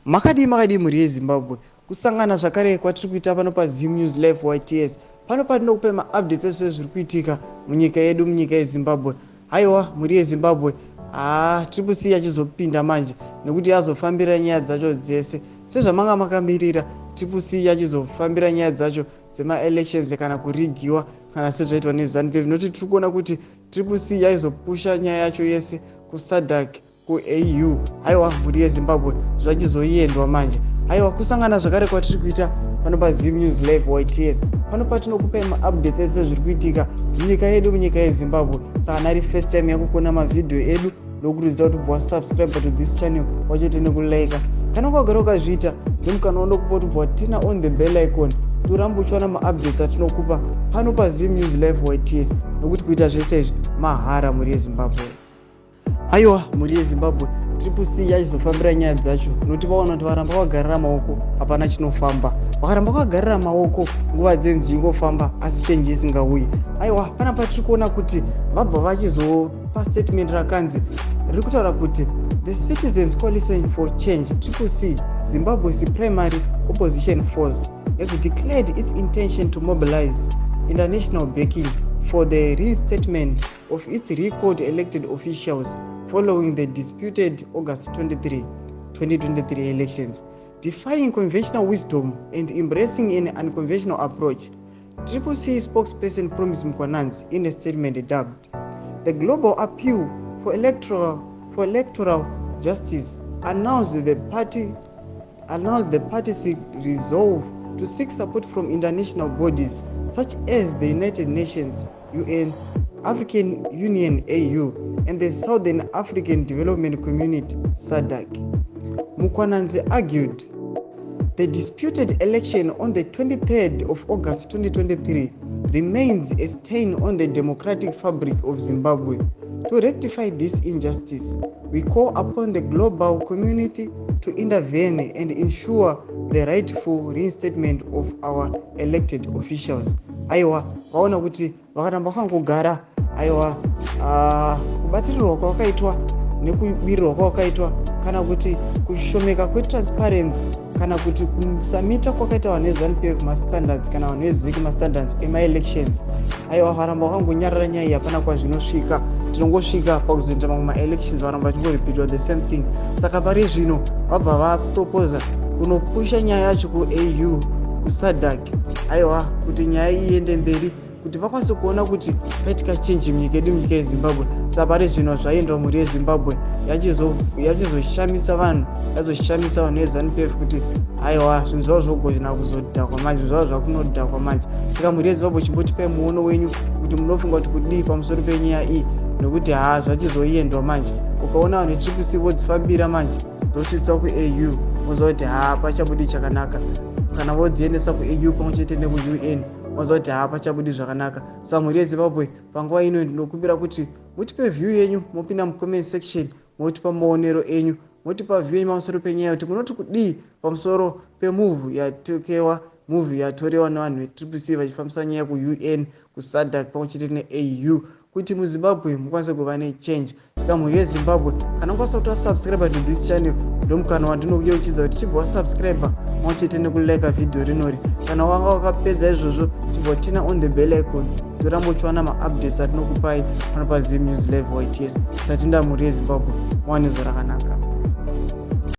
Makadii makadii mhuri yeZimbabwe? Kusangana zvakare kwatiri kuita pano paZim News Live YTS. Pano patinokupai maupdates ezvese zviri kuitika munyika yedu, munyika yeZimbabwe. Haiwa mhuri yeZimbabwe, haa Triple C yachizopinda manje nekuti yazofambira nyaya dzacho dzese. Sezvamanga makamirira, Triple C yachizofambira nyaya dzacho dzemaelections kana kurigiwa kana sezvaitwa neZanu PF, nokuti tiri kuona kuti Triple C yaizopusha nyaya yacho yese kuSADC, kuAU. Haiwa mhuri yeZimbabwe, zvachizoendwa manje. Haiwa, kusangana zvakare kwatiri kuita pano paZim News Live YTS. Pano patinokupai maupdates ese zviri kuitika munyika yedu, munyika yeZimbabwe. Saka nari first time yako kuona mavhidhiyo edu, ndokurudzira kuti ubva wasubscribe to this channel, wachete nekulike. Kana ukagara ukazviita, ndomukana wandokupa kuti ubva waturn on the bell icon, kuti urambe uchiwana maupdates atinokupa pano paZim News Live YTS, nokuti kuita zvese izvi mahara, mhuri yeZimbabwe. Aiwa mhuri yeZimbabwe, Triple C yachizofambira nyaya dzacho, nokuti vaona kuti varamba vagarira maoko hapana chinofamba. Vakaramba vakagarira maoko, nguva dzenzi ingofamba asi change isingauyi. Aiwa, panapa tiri kuona kuti vabva vachizopa statement rakanzi riri kutaura kuti the Citizens Coalition for Change, Triple C, Zimbabwe's primary opposition force, has declared its intention to mobilize international backing for the reinstatement of its recalled elected officials following the disputed August 23, 2023 elections. Defying conventional wisdom and embracing an unconventional approach, Triple C spokesperson Promise Mkwananzi, in a statement dubbed "The Global Appeal for Electoral Justice", announced the party's resolve to seek support from international bodies such as the United Nations, UN, African Union, AU, and the Southern African Development Community, SADC. Mkwananzi argued the disputed election on the 23rd of August 2023 remains a stain on the democratic fabric of Zimbabwe. "To rectify this injustice, we call upon the global community to intervene and ensure the rightful reinstatement of our elected officials." Aiwa, vaona kuti vakaramba vakangogara, aiwa, kubatirirwa kwavakaitwa nekubirirwa kwavakaitwa, kana kuti kushomeka kwetransparency, kana kuti kusamita kwakaita vanhu veZanu PF mastandards, kana vanhu veZEC mastandards emaelections, aiwa, varamba vakangonyarara, nyaya iyi hapana kwazvinosvika. Tinongosvika pakuzoita mamwe maelections, varamba vachingoripitwa the same thing. Saka pari zvino vabva vaproposa kunopusha nyaya yacho kuAU, kuSADC, aiwa, kuti nyaya iende mberi, kuti vakwanise kuona kuti paitika change munyika yedu, munyika yeZimbabwe. Saka pari zvino zvaendwa, mhuri yeZimbabwe. Yachizoshamisa vanhu, yazoshamisa vanhu veZanu PF kuti aiwa, zvinhu zvavo zvogona kuzodhakwa manje, zvinhu zvavo zvakunodhakwa manje. Saka mhuri yeZimbabwe, chimbotipai muono wenyu kuti munofunga kuti kudii pamusoro penyaya iyi, nokuti haa, zvachizoendwa manje. Ukaona vanhu veTriple C vodzifambira manje, dzosvitswa kuAU, moziva kuti haa, pachabudi chakanaka. Kana vodziendesa kuAU pamwe chete nekuUN, moziva kuti haa, pachabudi zvakanaka. Saka mhuri yeZimbabwe, panguva ino ndinokumbira kuti mutipe view yenyu, mopinda mucomment section, motipa maonero enyu, motipa view yenyu pamusoro penyaya, kuti munoti kudii pamusoro pemove yatokewa, move yatorewa nevanhu veTriple C vachifambisa nyaya kuUN, kuSADC pamwe chete neAU, kuti muZimbabwe mukwanise kuva nechange. Saka mhuri yeZimbabwe, kana ukwanisa kuti wasubscribe to this channel, ndomukana wandinokuyeuchidza kuti chibva wasubscribe pamwe chete nekulike vhidhiyo rinori. Kana wanga wakapedza izvozvo, chibva waturn on the bell icon, toramba uchiwana maupdates atinokupai pano paZim News Live YTS. Tatenda, mhuri yeZimbabwe, mawane zuva rakanaka.